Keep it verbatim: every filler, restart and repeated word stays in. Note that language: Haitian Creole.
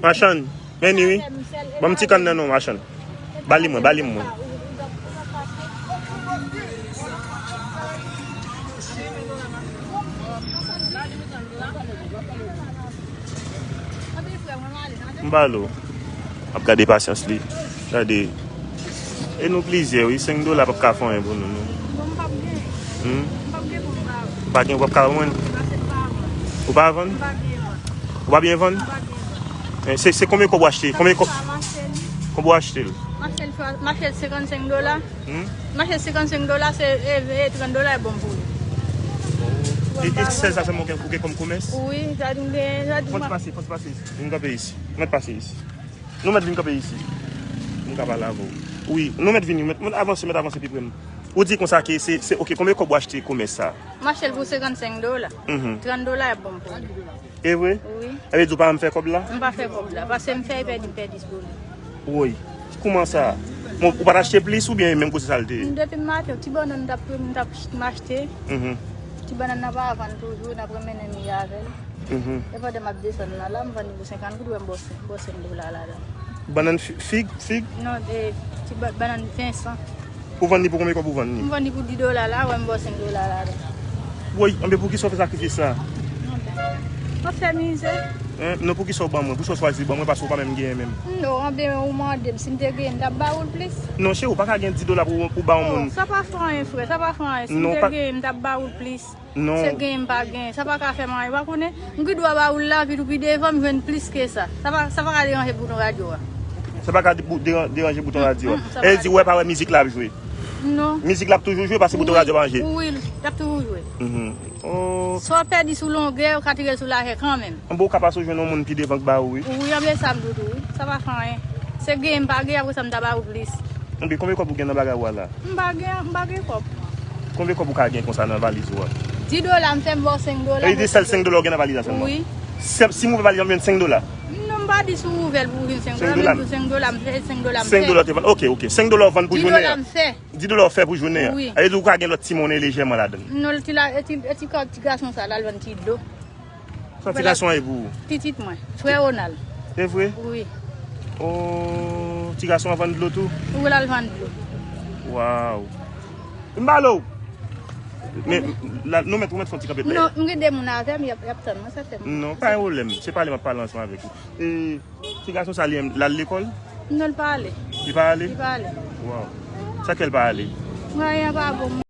Machann, men ni wi. Ban m ti kann nan non, machann. Ba li mwen, ba li mwen. M ba l ou. Ap gade pasyans li. Gade. E nou plizyè, wi. Senk dola p ap ka fè anyen pou nou, non. Bon, m p ap gen. Hmm? M p ap gen pou m ba ou. Ou pa gen, ou p ap ka vann? Pase m pa vann. Ou pa vann? M pa byen vann. Ou pa byen vann? M pa byen vann. Eh, se, se konbyen kòb ou achte? Konbyen kòb? Sa, m achte l. Konbyen ou achte l? M achte l, m achte l senkannsenk dola. Hmm? M achte l senkannsenk dola, se, e, e, trant dola e bon pou li. E, e sèl sa sèlman ou gen, ou gen kòm komès? Wi, sa di m gen, sa di m. Fò n pase, fò n pase. Vin kanpe isi. Mèt pase isi. Nou mèt vin kanpe isi. Nou ka pale avè w. Wi, nou mèt vini, mèt, mèt avanse, mèt avanse pi pre m. Ou di konsa ke se, se, ok, konbyen kòb ou achte komès sa? M achte l pou senkannsenk dola. Mhm. Trant dola e bon pou li. E vre? Wi. Sa vle di ou pa janm fè kòb la? M pa fè kòb la, paske m fè, e pèdi, m pèdi sou li. Woy, kouman sa? Bon, ou pa t achte plis oubyen menm kote sa l te ye? Depi maten, ti bannann m t ap, m t ap ch-, m achte. Mhm. Ti bannann nan pa vann toujou, n ap renmen nan miye avè l. Mhm. E pandan m ap desann la, la, m vann li pou senkant goud, wè m bò senk, bò senk dola ladan. Bannann fi-, fig, fig? Non, e, ti ba-, bannann vensan. Ou vann li pou konbyen kòb ou vann li? M vann li pou dis dola la, wè m bò senk dola ladan. Woy, anben poukisa w fè sakrifis sa? M ap fè mizè. Hein? Non, poukisa w ban mwen? Poukisa w chwazi ban mwen paske w pa menm genyen menm? Non, anben ou mande m, si m te genyen, m t ap ba ou l plis. Non, cheri, ou pa ka gen dis dola pou, pou ba yon moun. Oh, sa pa fè anyen, frè, sa pa fè anyen. Si m te genyen, m t ap ba ou l plis. Non. Se genyen m pa genyen. Sa pa ka fè m anyen. Ou pa konnen, m gen dwa ba ou l lavi tou pi devan, m jwenn plis ke sa. Sa pa, sa pa ka deranje bouton radyo a. Sa pa ka de-, bou-, deran-, deranje bouton radyo a. Mm, mm, sa pa ka deranje. E di, wè pa wè mizik la ap jwe. Non. Mizik la ap toujou jwe, paske bouton radyo pa manje. Wi, wi, l ap toujou jwe. Mhm. Oh. Sa w pèdi sou longè, ou ka tire l sou lajè kanmenm. Anben ou ka pase w jwenn yon moun pi devan k ba ou, wi. Wi, anben sa m di w tou, wi. Sa pa fè anyen. Se genyen m pa genyen, apre sa m ta ba ou plis. Anben konbyen kòb ou gen nan bagay ou a la? M pa gen, m pa gen kòb. Konbyen kòb ou ka gen konsa nan valiz ou a? Dis dola, m fè m ba w senk dola. E di sèl senk dola ou gen nan valiz la sèlman? Wi. Si, si m ouvè valiz la, m jwenn senk dola? Non, m pa di si w ouvè l pou w jwenn senk dola, senk dola. Men pou senk dola, m fè senk dola, m fè. Senk dola ou te vann. Ok, ok. Senk dola ou vann pou jounen an. Dis dola, m fè. Dis dola ou fè pou jounen an. Wi. Sa vle di ou ka gen lòt ti monnen lejèman ladan l. Non, ti la, ti, ti, ti gason sa la, l vann ti dlo. Sa ti gason an ye pou ou? Pitit mwen, frè Ronald. Se vre? Wi. Oh, ti gason an vann dlo tou? Wi, l al vann dlo. Waw. M ba l ou. Men, la, nou mèt, ou mèt fè yon ti kanpe dèyè. Non, m gen de moun avè m, y ap, y ap tann mwen, sètènman. Non, pa gen pwoblèm. Se pale m ap pale ansanm avèk ou. E, ti gason sa li menm, l al lekòl? Non, l pa ale. Li pa ale? Li pa ale. Waw. Sa k fè l pa ale? Mwayen an pa bon.